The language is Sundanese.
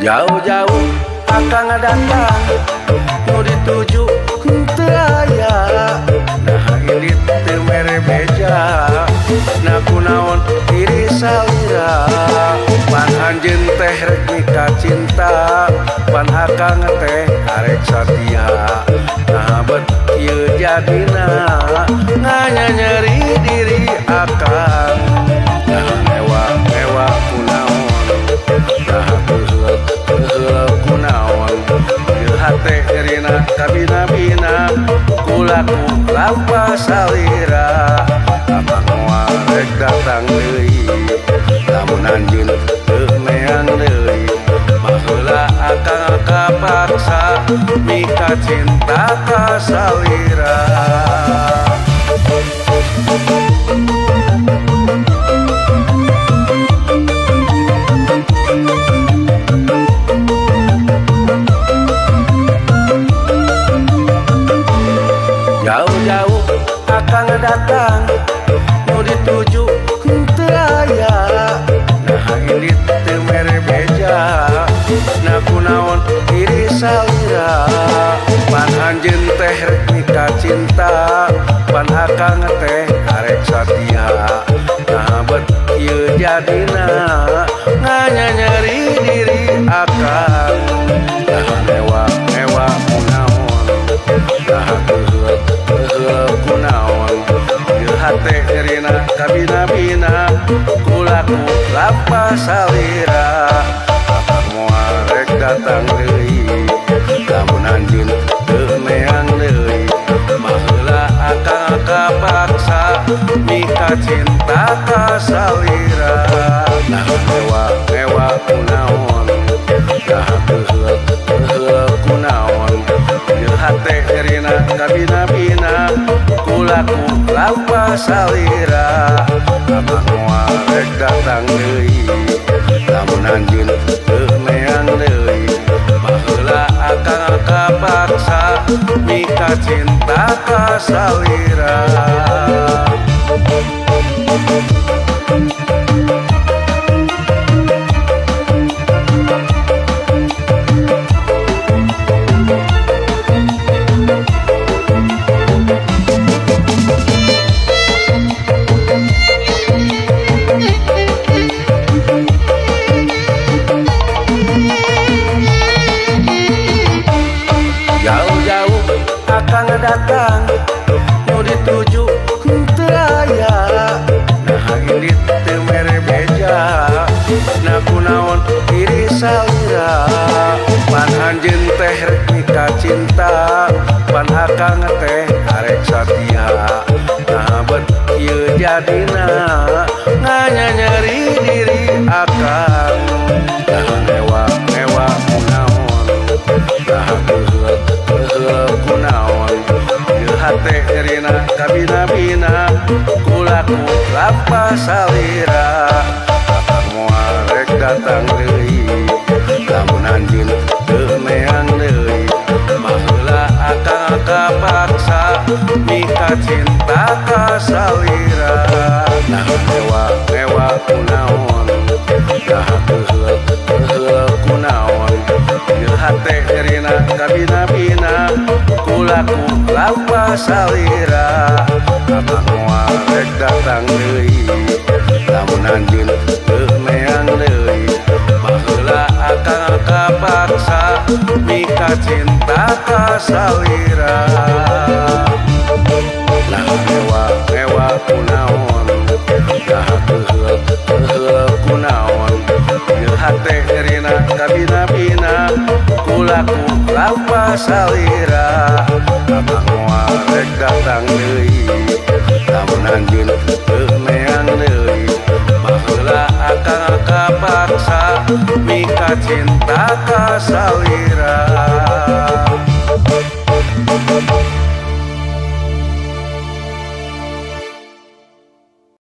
Jauh-jauh akang datang nu dituju henteu aya. Nah ini teu mere beja, nah kunaon diri salira. Pan anjeun teh rek mika cinta, pan akang teh arek satia. Nah bet ieu jadina nganya nyeri diri akang. Nah ewa-ewa kunaon, nah kunaon ieu hate nyerina kabina-bina kulaku lampah salira. Akang moal rek datang deui lamun anjeun teu meang deui. Baheula akang kapaksa mika cinta ka salira. Jauh-jauh akang datang nu dituju henteu aya. Nah ini teu mere beja, nah kunaon diri salira. Pan anjeun teh rek mika cinta, pan akang teh arek satia. Nah bet ieu jadina nganya nyeri diri akang. Nah ewa-ewa kunaon, nah kunaon ieu hate nyerina kabina-bina kulaku lampah salira. Akang moal rek datang deui lamun anjeun teu meang deui. Baheula akang kapaksa mika cinta ka salira. Nah ewa-ewa kunaon, nah kunaon ieu hate nyerina kabina-bina kulaku lampah salira. Akang moal rek datang deui lamun anjeun teu meang deui. Baheula akang kapaksa mika cinta ka salira. Jauh-jauh akang datang nu dituju henteu aya. Nah ini teu mere beja, nah kunaon diri salira. Pan anjeun teh rek mika cinta, pan akang teh arek satia. Nah bet ieu jadina nganya nyeri diri akang. Nah ewa-ewa kunaon, nah kunaon ieu hate nyerina kabina-bina kulaku lampah salira. Akang moal rek datang deui lamun anjeun teu meang deui. Baheula akang kapaksa mika cinta ka salira. Nah ewa-ewa kunaon, nah kunaon ieu hate nyerina kabina-bina kulaku lampah salira. Akang moal rek datang deui lamun anjeun teu meang deui. Baheula akang kapaksa mika cinta ka salira. Nah ewa-ewa kunaon, nah kunaon ieu hate nyerina kabina-bina kulaku lampah salira. Akang moal rek datang deui lamun anjeun teu meang deui. Baheula akang kapaksa mika cinta ka salira.